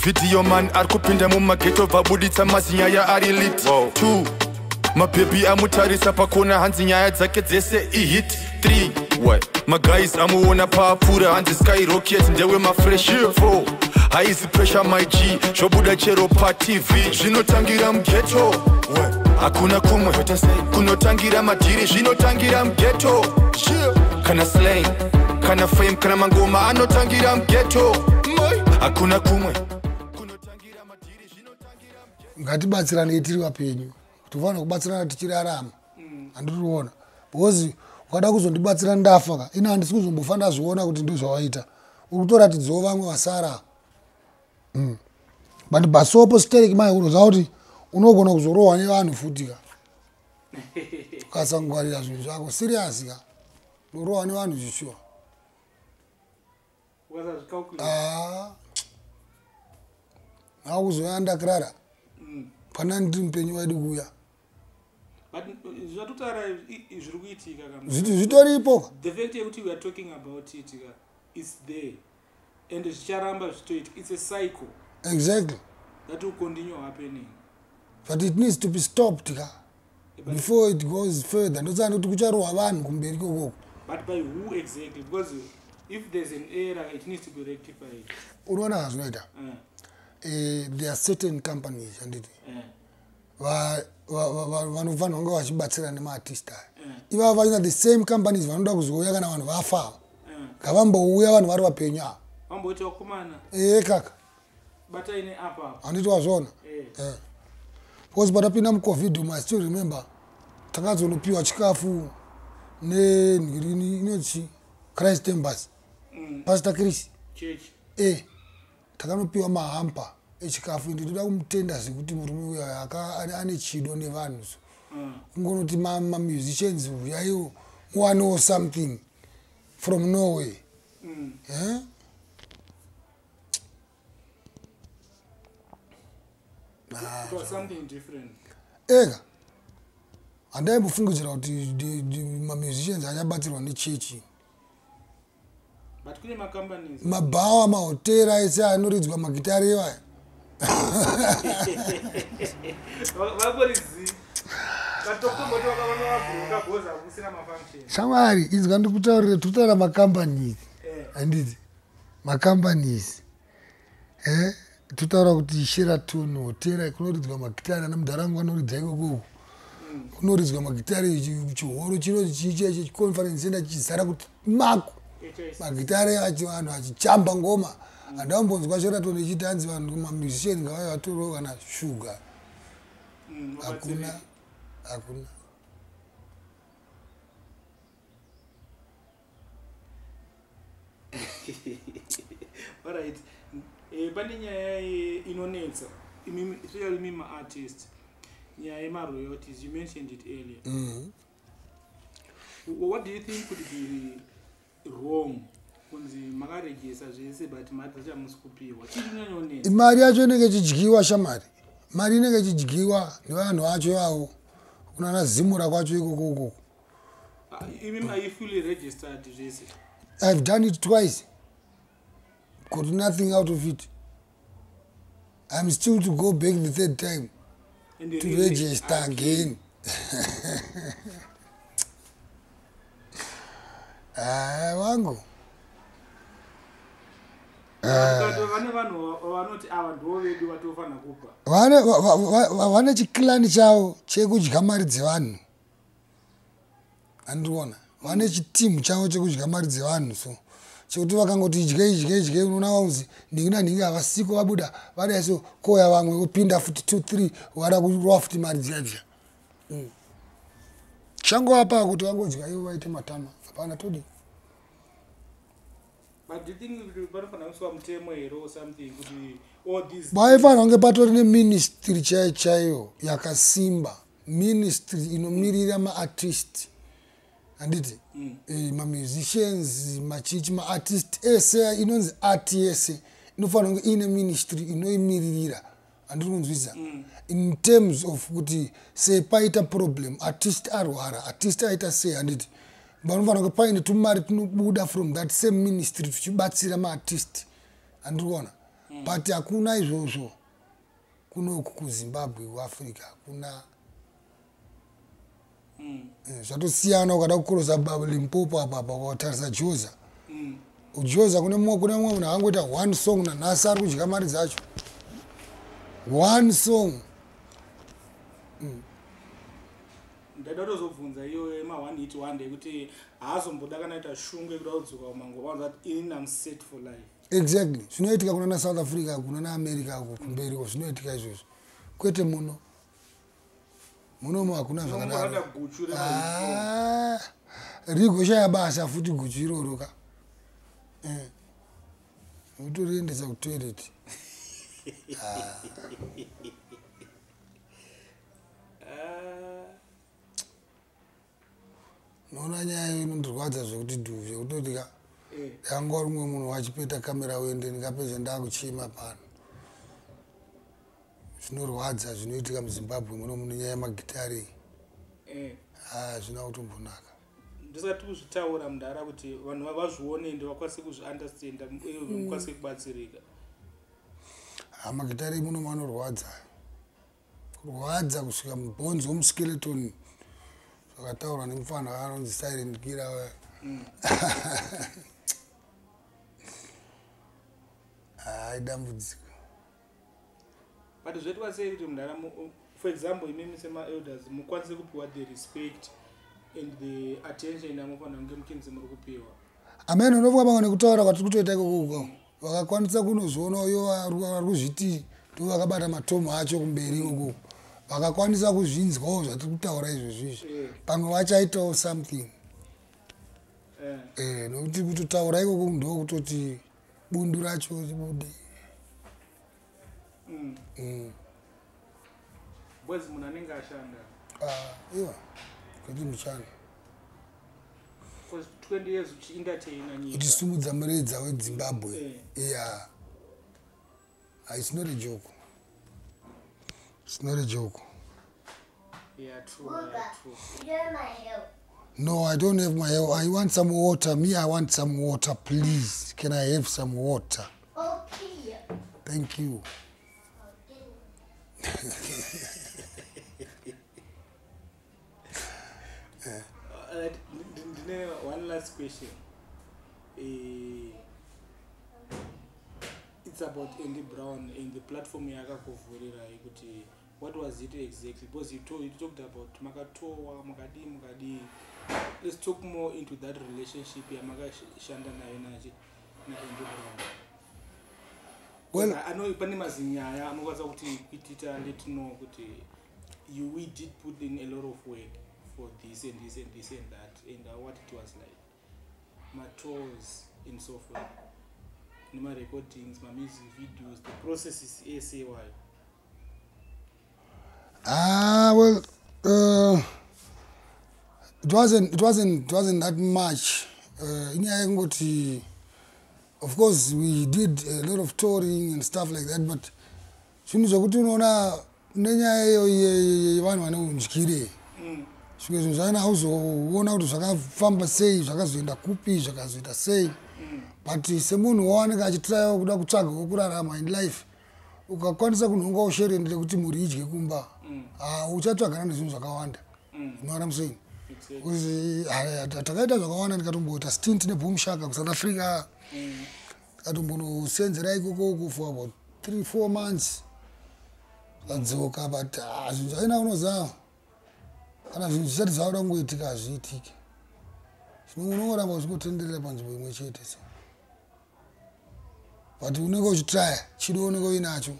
Video man ari kupinda mumageto, vabuditsa mazinyaya ari lit. 2, mabhebhi amutarisa pakona, hanzi nyaya dzake dzese ihit. 3, maguys amuona paapfuura, hanzi skyrocket ndewe mafresh. 4, haizi pressure my G, zvobuda chero paTV. Zvinotangira mughetto, hakuna kumwe kunotangira madhiri, zvinotangira mughetto. Kana slang, kana fame, kana mangoma anotangira mughetto, hakuna kumwe kunotangira madhiri, zvinotangira mughetto. Ngatibatsiranei tiri vapenyu, tofanira kubatsirana tichirarama. Handiriona, because ukada kuzondibatsira ndafa ka, ina handisi kuzombofa ndazviona kuti ndozvawaita. Uri kutoratidzawo vamwe vasara. But basopo sterek mai, unoziva kuti unogona kuzorohwa nevanhu futi ka ukasangwarira zvinhu zvako serious ka, unorohwa nevanhu zvishuwa. Ukasazvicalculate. Akuzoya ndakrara pana ndiri mupenyu waidi kuuya. But zvatotaura zviri kuitika ka. Zvitoripo ka. The fact yekuti we are talking about it ka, it's there and zvicharamba zvichitoitika. It's a cycle that will continue happening. But it needs to be stopped ka But, before it goes further. Ndosaka kuti kucharohwa vanhu kumberi kokoko. But by who exactly? Because if there's an error, it needs to be rectified. Unoona zvazvinoita, there are certain companies, handiti, vanofanira kunge vachibatsira nemaartist aya. Ivava vachina the same companies vanoda kuzouya kana vanhu vafa ava. Ngavambouya vanhu vari vapenyu ava. Vamboti vakomana, Ee kaka, batai neapa apa. Handiti wazviona? Because patapinda muCovid umu, I still remember takazonopiwa chikafu nenhirini inoti Christ Embassy, Pastor Chris. Church. Takanopiwa mahamper echikafu, ende toda kumutenda zvekuti murume uyo ane chido nevanhu. So kungonoti mamusicians uyaiwo muwanewo something from Norway. Eh? It was something different. Ega handaimbofungidzira kuti mamusicians achabatsirwa nechechi. But kune macompanies. Mabhawa, mahotera ese anoridzwa magitari ivaya. Vakorizi katokumboti vakaona vabhuruka bhoza kusina mafunction. Shamwari, inzwa ndikutaurire, tikutaura macompanies, handiti? Macompanies, totaura kuti Sheraton hotera kunoridzwa magitari, ana mudhara angu anoridza ikokoko, kunoridzwa magitari, chihoro chino chiconference center chichizara kuti mako HIC. Magitari acho, vanhu vachichamba ngoma. Handambonzwa Sheraton ichiti hanzi vanhu mamusician ngavauye vatorewo kana shuga. Hakuna, hakuna. Alright, pane nyaya inonetsa especially imi maartist, nyaya yemaroyalties. You mentioned it earlier. What do you think could be wrong kunzi makaregesa zvese but mari dzacho hamusi kupiwa? Chii chinonyanyonetsa? Mari yacho inenge ichidyiwa shamari, mari inenge ichidyiwa nevanhu vacho ivavo kunana Zimura kwacho ikoko ukoko. Imi, are you fully registered zvese? I've done it twice, got nothing out of it. I'm still to go back the third time And to really register again. Ah, wangu. Kati vane vanhu vanoti ava ndo vedu vatofanira kupa. Vane chiclan chavo chekudya mari dzevanhu, andiona vane chitimu chavo chekudya mari dzevanhu, so chekuti vakangoti idye idye idye, unoona vauzi nhingi nanhingi havasiko, vabuda vadai, so koya vamwe vopinda futi 2 3, vada kurova futi mari dziya dziya. Changovapa kuti vangodya ivo vaite matama, hapana todi. But do you think kuti panofanira kuiswa mutemo here or something kuti all these Vaifanira kunge patori neministry chaiyo chaiyo yakasimba, ministry inomirira maartist, handiti? Mamusicians, machichi, maartist ese, inonzi art yese inofanira kunge iine ministry inoimiririra, handiri kunzwisa? In terms of kuti sepaita problem, artist arwara, artist aita sei, handiti? Vanofanira kunge paine tumari tunobuda from that same ministry tuchibatsira maartist, handiri kuona? But hakuna izvozvo kunoku kuZimbabwe, kuAfrica hakuna. Zvatosiyana ukada kukrosa Limpopo apa apa, ukatarisa Joza. Ujoza kune mumwe munhu akangoita one song, nanhasi ari kudya mari dzacho, one song. Ndaida kutozobvunza iyoyo yema-one hit wonder, yekuti haazomboda kana ita shungu yekuda kudzoka kumangoma, vanza kuti inini am set for life. Exactly, zvinoitika kuna naSouth Africa, kuna naAmerica kumberiko zvinoitika izvozvo, kwete muno. Munomu hakuna zvakadaro. Unombokanda guchu rema-hit song. Ah, rigoshaya basa futi guchu iroro ka. Utoriendesa kutoilet. Ah. Noona nyaya inondirwadza zvekuti dhu, zvekutoti ka yanga uri mumwe munhu wachipeta kamera uende, ndingapedza ndakuchema pano. Zvinorwadza zvinoitika muZimbabwe muno mune nyaya yemagitari. Hazvina kutombonaka. Ndisati kuzvitaura mudhara kuti vanhu vazvione ende vakwanise kuzviunderstanda uye mukwanise kubatsirika. Ha, magitari muno manorwadza, kurwadza kusvika mubhonzo womuskeleton, zvakataurwa nemufana anonzi Silent Killer. Hai, dambudziko. But zvoitwa sei kuti mudhara, for example imimi semaelders, mukwanise kupiwa the respect and the attention yamufanira kunge muchinzi muri kupiwa? Amene unofunga pamwe nekutaura kwatiri kutoita ikoko, vakakwanisa kunozviona uyo vari kuzviti ndo vakabata matomu acho kumberi ikoko, vakakwanisa kuzvinzwawo zvatiri kutaura izvozvo izvi, pamwe vachaitawo something. Nokuti kutotaura ikoko ndo kutoti bundu racho ribude. Because munhu anenge ashanda. Ah, iwa kuti muchana. For 20 years uchientertaina nyika. Uchisumudza muredza weZimbabwe. Yeah, it's not a joke, it's not a joke. Yeah, true, yeah, true. You don't my help. No, I don't have my help. I want some water. Me, I want some water, please. Can I have some water? Okay. Thank you. Okay. Ndine one last question. It's about Andy Brown and the platform yaakakuvhurirai, kuti what was it exactly? Because you talked about makatowa, makadii makadii. Let's talk more into that relationship yamakashanda nayo nachi naAndy Brown. Well, I know pane mazinyaya anokwanisa kuti kuitita let know kuti you we did put in a lot of work for this and this and this and that, and what it was like, matours and so forth, nema-recordings, ma-music videos, the processes ese wayo. Ah, well, it wasn't that much. Inyaya yekungoti, of course, we did a lot of touring and stuff like that, but zvinhu zvokuti unoona nenyaya iyo yevanhu vane undyire, zvimwe zvinhu zvana hauzoona kuti zvakafamba sei, zvakazoenda kupi, zvakazoita sei. But semunhu wawanenge achitrayawo kuda kutsvagawo kurarama in life, ukakwanisa kunhongawo shereni rekuti mhuri idye kumba, ah, uchatsvagana nezvinhu zvakawanda. You know what I'm saying? Exactly. Because takaita zvakawanda, ndikatomboita stint neBoom Shaka kuSouth Africa, ndikatombonosenzera ikokoko for about 3-4 months, kadzoka. But ah, zvinhu zvaina unoziva kana zvinhu zvisati zvauda kungoitika hazviitiki. Zvino unongoramba uchingotenderera panzvimbo imwe chete so, but unenge uchitraya, chido unenge uinacho,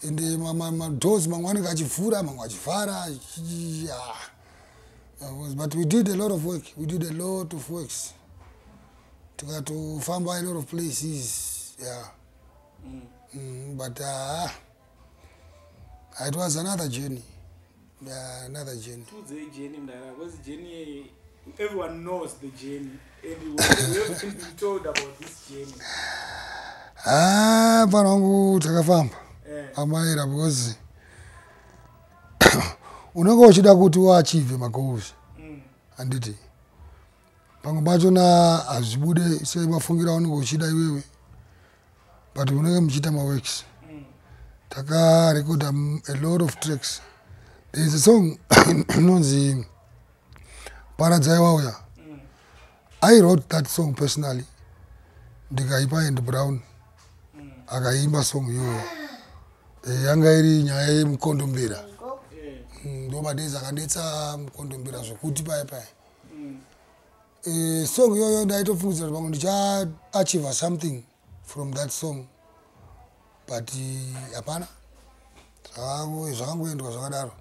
ende madoors mamwe anenge achivhura, mamwe achivhara. But we did a lot of work, we did a lot of works, tikatofamba a lot of places, yeah. But it was another journey, yeah, another journey. Tiudzei journey mudara, because journey, everyone knows the journey and we haven't been told about this journey. Ah, mfana wangu, takafamba amaira, because unenge uchida kuti uachieve magoals. Handiti pamwe pachona hazvibude semafungiro aunenge uchida iwewe. But munenge muchiita maworks. Takarekoda a lot of tracks. There is a song inonzi Paradzai Wauya. I wrote that song personally, ndikaipa Andy Brown, akaimba song iyoyo. Yanga iri nyaya yemukondombera. Ndo madays akandetsa mukondombera zvokuti paya paya. Song iyoyo ndaitofungidzira kuti pamwe ndichaachieve something from that song, but hapana. Zvakangoendwa zvakadaro.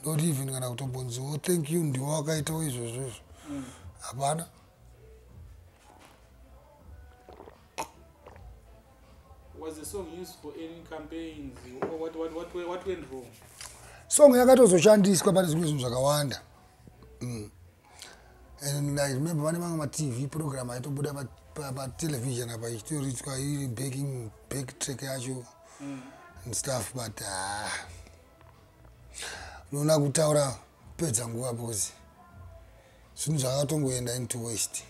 Not even kana kutombonziwo thank you, ndiwo wakaitawo izvozvo izvo. Hapana. Was the song used for any campaigns or what went wrong? Song yakatozoshandiswa pane zvimwe zvinhu zvakawanda. And I remember pane mamwe maTV program aitobuda patelevision apa, ichitoridzwa iri backing, back track yacho and stuff. But ah, unoona kutaura kupedza nguva, because zvinhu zvakatongoenda into waste,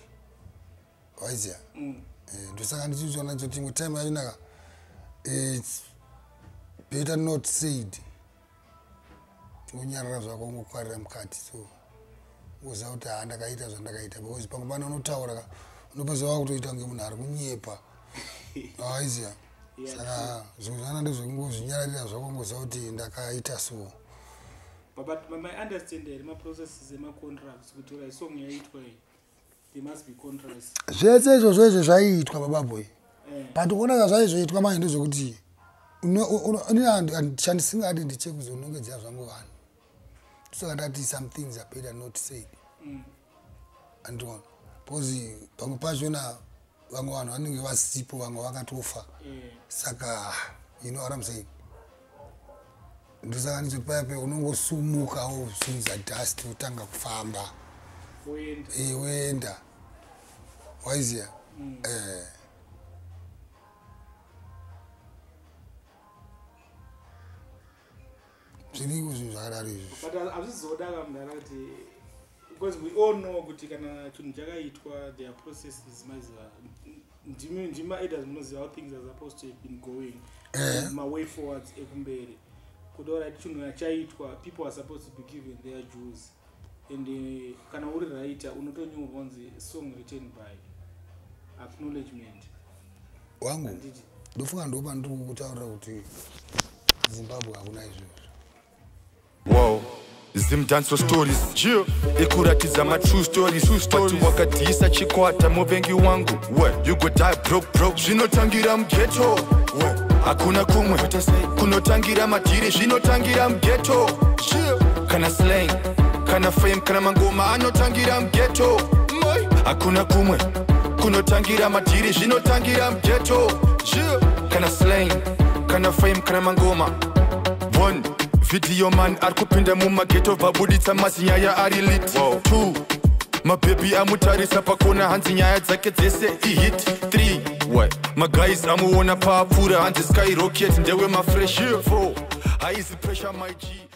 waiziya. Ndosaka ndichizoona kuti imwe time yachinaka, it's better not said. Ungonyarara zvako, ungokwarira mukati, so uziva kuti ha, ndakaita zvandakaita, because pamwe pane unotaura ka, unopedza wakutoita kunge munhu ari kunyepa, waiziya. Saka zvimwe zvana ndezvekungozvinyararira zvako, ungoziva kuti ndakaita so. But my understanding here, ma-processes ema-contracts, kuti right, song yaitwa iyi, there must be contracts. Zvese izvozvo izvo zvaiitwa, bababoy. But kuona zvazvaizoitwa manje ndezvekuti chandisingadi ndechekuzonongedzera zvangu vanhu. Saka ndati some things are better not said. Andiona, because pamwe pachona vamwe vanhu vanenge vasipo, vamwe vakatofa. Saka you know what I'm saying? Ndosaka ndichoti paya paya unongosumuka, wozunza dust, wotanga kufamba. Woenda. Woenda, waiziya. Zviriko zvinhu zvakadaro izvi. But hazvizoda kamudhara kuti, because we all know kuti kana chinhu chakaitwa, there are processes. Maziva, ndimi maelders, munoziva how things are supposed to have been going. Ma-way forwards ekumberi, kuti alright, chinhu chaitwa, people are supposed to be given their dues. And kana uri writer, unotonyorwa kunzi song written by, acknowledgement. Wangu. Handiti? Ndofunga ndopa ndiri kukutaurira kuti Zimbabwe hakuna izvozvo. Wow. Zimdancehall stories, yeah. Ikuratidza ma-true stories. But wakadhisa chikwata, muvengi wangu, we you go die broke, broke. Zvinotangira mughetto, hakuna kumwe kunotangira madhiri. Zvinotangira mughetto, yeah. Kana slang, kana fame, kana mangoma anotangira mughetto. Hakuna kumwe kunotangira madhiri. Zvinotangira mughetto, yeah. Kana slang, kana fame, kana mangoma. One video man ari kupinda mumaghetto, vabuditsa mazinyaya ari lit. Two, mabhebhi amutarisa pakona, hanzi nyaya dzake dzese ihit. 3, maguys amuona paapfuura, hanzi skyrocket, ndewe mafresh. 4, haizi pressure, my G.